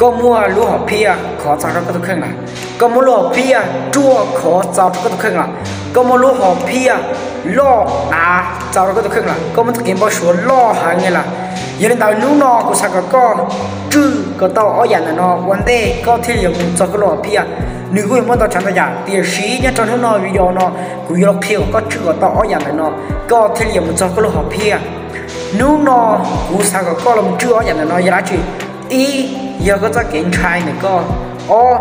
Koj muaj lub hom phiaj khov txaus rau koj tus kheej lawm, koj muaj lub hom phiaj ruaj khov txaus rau koj tus kheej lawm, koj muaj lub hom phiaj loj dav txaus rau koj tus kheej lawm, koj muaj txoj kev npau suav loj heev li lawm. Yog li ntawd hnub no kuv xav kom koj tswj kom tau ob yam ntawm no ua ntej koj thiaj li yuav mus txog koj lub hom phiaj. Nws kuj yuav muaj ntau tsav ntau yam, tiam sis nyob rau hnub no video no kuv yuav los qhia kom koj tswj kom tau ob yam ntawm no, koj thiaj li yuav mus txog koj lub hom phiaj. Hnub no kuv xav kom koj los mus tswj ob yam ntawm no yog dab tsi? Ib, yog koj txoj kev ntshai ntawm koj. Ob,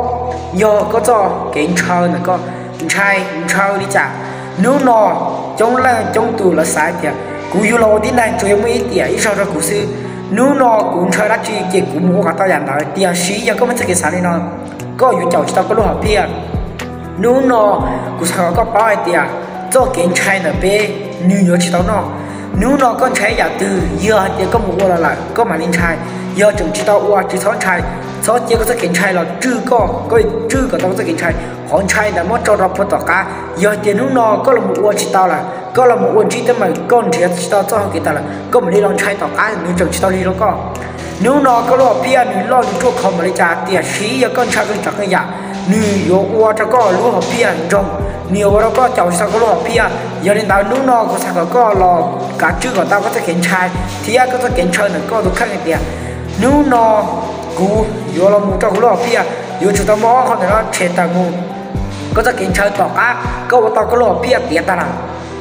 yog koj txoj kev ntshaw ntawm koj. Ntshai, ntshaw li cas? Hnub no coob leej coob tus lawv xav tias kuv yug los ua tib neeg tsuas yog muaj ib tiam ib zaug rau kuv xwb. Hnub no kuv ntshaw dab tsi ces kuv mus ua kom tau yam ntawd, tiam sis yog koj muaj txoj kev xav li no, koj yuav caum tsis tau koj lub hom phiaj. Hnub no kuv xav kom koj paub hais tias txoj kev ntshai ntawm peb nws yuav tsis tau noj. Hnub no koj ntshai yam twg, yog hais tias koj mus ua los lawm koj mam li ntshai. Yog tseem tsis tau ua tsis txhob ntshai, txhob cia koj txoj kev ntshai los tswj koj, koj tswj kom tau koj txoj kev ntshai. Qhov ntshai ntawd muab tso rau puag tom qab. Yog hais tias hnub no koj los mus ua tsis tau lawm, koj los mus ua ntsib teeb meem koj nrhiav tsis tau txoj hau kev tag lawm, koj mam li los ntshai tom qab nws tseem tsis tau lig rau koj. Hnub no koj lub hom phiaj nws loj nws ruaj khov npaum li cas, tiam sis yog koj ntshaw qee tsav qee yam, nws yuav ua rau koj lub hom phiaj ntsoog, nws yuav ua rau koj caum tsis tau koj lub hom phiaj. Yog li ntawd hnub no kuv xav kom koj los kav tswj kom tau koj txoj kev ntshai thiab koj txoj kev ntshaw ntawm koj tus kheej hais tias, hnub no kuv yuav los mus rau kuv lub hom phiaj, yuav tsum tau muab ob qho ntawm no tshem tawm mus. Koj txoj kev ntshaw tom qab koj ua tau koj lub hom phiaj tiav tag lawm,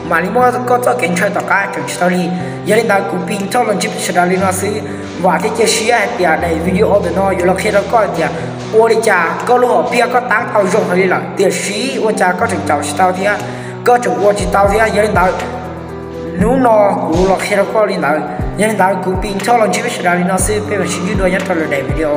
mam li muab koj txoj kev ntshaw tom qab tseem tsis tau lig. Yog li ntawd kuv pib choj los ntsib peb sawv daws li no xwb. Vam thiab cia siab hais tias daim video ntawm no yuav los qhia rau koj hais tias ua li cas koj lub hom phiaj koj tab tau zoo heev li lawm, tiam sis ua cas koj tseem caum tsis tau thiab, koj tseem ua tsis tau thiab. Yog li ntawd hnub no kuv los qhia rau koj li ntawd. Yog li ntawd kuv pib choj los ntsib peb sawv daws li no xwb, peb mam sib ntsib dua nyob rau lwm daim video.